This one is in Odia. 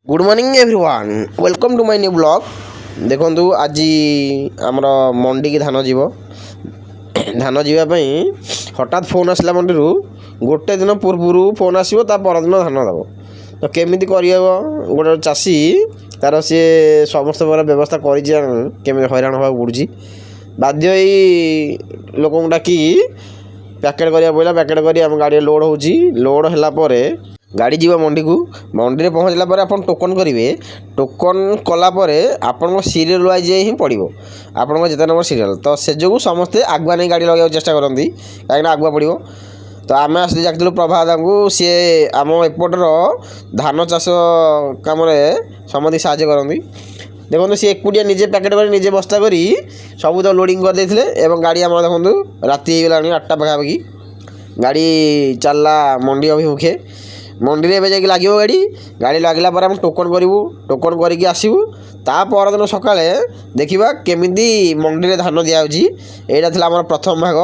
Good morning everyone, welcome to my new vlog. ଦେଖନ୍ତୁ, ଆଜି ଆମର ମଣ୍ଡିକି ଧାନ ଯିବ। ଧାନ ଯିବା ପାଇଁ ହଠାତ୍ ଫୋନ୍ ଆସିଲା ମଣ୍ଡିରୁ। ଗୋଟେ ଦିନ ପୂର୍ବରୁ ଫୋନ୍ ଆସିବ, ତା ପରଦିନ ଧାନ ଦେବ। ତ କେମିତି କରିହେବ? ଗୋଟେ ଚାଷୀ ତା'ର ସିଏ ସମସ୍ତ ପ୍ରକାର ବ୍ୟବସ୍ଥା କରିଛି, କେମିତି ହଇରାଣ ହେବାକୁ ପଡ଼ୁଛି। ବାଧ୍ୟ ହେଇ ଲୋକଙ୍କୁ ଡାକି ପ୍ୟାକେଟ୍ କରିବାକୁ ପଡ଼ିଲା। ପ୍ୟାକେଟ୍ କରି ଆମ ଗାଡ଼ିରେ ଲୋଡ଼୍ ହେଉଛି। ଲୋଡ଼୍ ହେଲା ପରେ ଗାଡ଼ି ଯିବ ମଣ୍ଡିକୁ। ମଣ୍ଡିରେ ପହଞ୍ଚିଲା ପରେ ଆପଣ ଟୋକନ୍ କରିବେ। ଟୋକନ୍ କଲା ପରେ ଆପଣଙ୍କ ସିରିଏଲ୍ ୱାଇଜ୍ ହିଁ ପଡ଼ିବ, ଆପଣଙ୍କ ଯେତେ ନମ୍ବର ସିରିଏଲ୍। ତ ସେ ଯୋଗୁଁ ସମସ୍ତେ ଆଗୁଆ ନେଇ ଗାଡ଼ି ଲଗାଇବାକୁ ଚେଷ୍ଟା କରନ୍ତି, କାହିଁକିନା ଆଗୁଆ ପଡ଼ିବ। ତ ଆମେ ଆସିକି ଡାକିଥିଲୁ ପ୍ରଭା ଦାଦାଙ୍କୁ। ସିଏ ଆମ ଏପଟର ଧାନ ଚାଷ କାମରେ ସମସ୍ତଙ୍କୁ ସାହାଯ୍ୟ କରନ୍ତି। ଦେଖନ୍ତୁ, ସିଏ ଏକୁଟିଆ ନିଜେ ପ୍ୟାକେଟ୍ କରି, ନିଜେ ବସ୍ତା କରି ସବୁ ତ ଲୋଡ଼ିଂ କରିଦେଇଥିଲେ। ଏବଂ ଗାଡ଼ି ଆମର, ଦେଖନ୍ତୁ, ରାତି ହେଇଗଲାଣି 8ଟା ପାଖାପାଖି। ଗାଡ଼ି ଚାଲିଲା ମଣ୍ଡି ଅଭିମୁଖେ। ମଣ୍ଡିରେ ଏବେ ଯାଇକି ଲାଗିବ ଗାଡ଼ି। ଗାଡ଼ି ଲାଗିଲା ପରେ ଆମେ ଟୋକନ୍ କରିବୁ। ଟୋକନ୍ କରିକି ଆସିବୁ। ତା ପରଦିନ ସକାଳେ ଦେଖିବା କେମିତି ମଣ୍ଡିରେ ଧାନ ଦିଆହେଉଛି। ଏଇଟା ଥିଲା ଆମର ପ୍ରଥମ ଭାଗ।